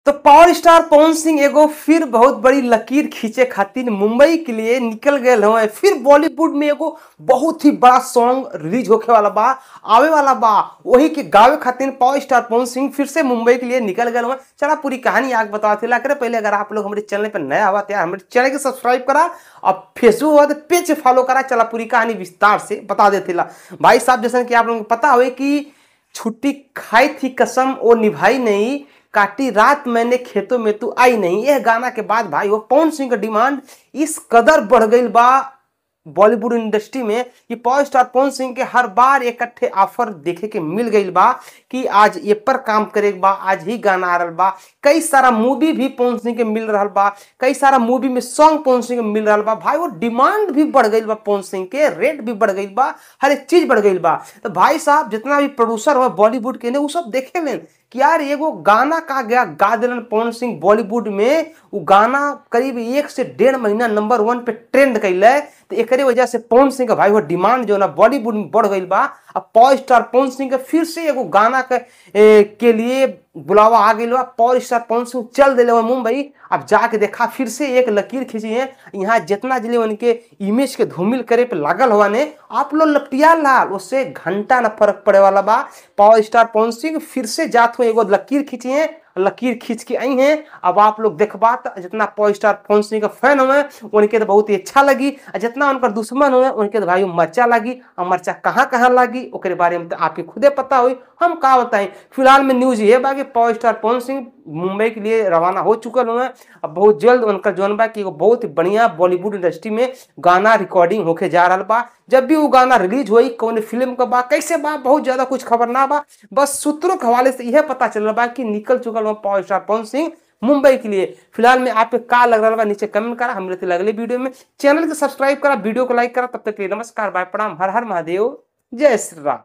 तो power star Pawan Singh एगो फिर बहुत बड़ी लकीर खींचे खातिर मुंबई के लिए निकल गए हवे। फिर बॉलीवुड में एगो बहुत ही बड़ा सॉन्ग रिलीज होखे वाला बा, आवे वाला बा, वही के गावे खातिर पावर स्टार पवन सिंह फिर से मुंबई के लिए निकल गए हवे। चला पूरी कहानी आग बताते ला करे पहले अगर आप लोग हमारे चैनल पर नया हुआ तो यार हमारे चैनल के सब्सक्राइब करा और फेसबुक हुआ तो पेज फॉलो करा। चला पूरी कहानी विस्तार से बता देते ला। भाई साहब जैसे कि आप लोगों को पता हो कि छुट्टी खाई थी कसम वो निभाई नहीं, काटी रात मैंने खेतों में तू आई नहीं, यह गाना के बाद भाई वो पवन सिंह का डिमांड इस कदर बढ़ गई बा बॉलीवुड इंडस्ट्री में कि पावर स्टार पवन सिंह के हर बार इकट्ठे ऑफर देखे के मिल गई बा कि आज ये पर काम करे बा, आज ही गाना आ रहा बा। कई सारा मूवी भी पवन सिंह के मिल रहा बा, कई सारा मूवी में सॉन्ग पवन सिंह के मिल रहा बा। भाई वो डिमांड भी बढ़ गई बा, पवन सिंह के रेट भी बढ़ गई बा, हर एक चीज बढ़ गई बा। तो भाई साहब जितना भी प्रोड्यूसर हो बॉलीवुड के ने वो सब देखे लेन कि यार एगो गाना का गया गा दिलन पवन सिंह बॉलीवुड में, वो गाना करीब 1 से 1.5 महीना नंबर 1 पे ट्रेंड कैले। तो एकरे वजह से पवन सिंह का भाई वो डिमांड जो ना बॉलीवुड में बढ़ गई बा। अब पावर स्टार पवन सिंह के फिर से एगो गाना के लिए बुलावा आ गई बा। पावर स्टार पवन सिंह चल दिले मुंबई। अब जाके देखा फिर से एक लकीर खींची है। यहाँ जितना जिले उनके इमेज के धूमिल करे पे लागल हुआ ने आप लोग लपटिया लाल, उससे घंटा न फर्क पड़े वाला बा। पावर स्टार पवन सिंह फिर से जात हुए एगो लकीर खींची है, लकीर खींच के आई हैं। अब आप लोग देखबा तो जितना पावर स्टार पवन सिंह का फैन हुए उनके तो बहुत ही अच्छा लगी, और जितना उनका दुश्मन हुए उनके तो भाई मरचा लगी। और मरचा कहाँ कहाँ लगी ओकरे बारे में तो आपके खुदे पता हुई, हम का बताएं। फिलहाल में न्यूज ये बा कि पावर स्टार पवन सिंह मुंबई के लिए रवाना हो चुकल हुए। अब बहुत जल्द उनका जौन बा कि बहुत ही बढ़िया बॉलीवुड इंडस्ट्री में गाना रिकॉर्डिंग होके जा रहा बा। जब भी वो गाना रिलीज हुई कौन फिल्म का बा कैसे बा बहुत ज्यादा कुछ खबर ना बा, बस सूत्रों के हवाले से यह पता चल रहा बा कि निकल चुकल हुआ पावर स्टार पवन सिंह मुंबई के लिए। फिलहाल में आपके का लग रहा बा नीचे कमेंट करा। हम रहते अगले वीडियो में। चैनल को सब्सक्राइब करा, वीडियो को लाइक करा। तब तक के लिए नमस्कार, बाय, प्रणाम, हर हर महादेव, जय श्री राम।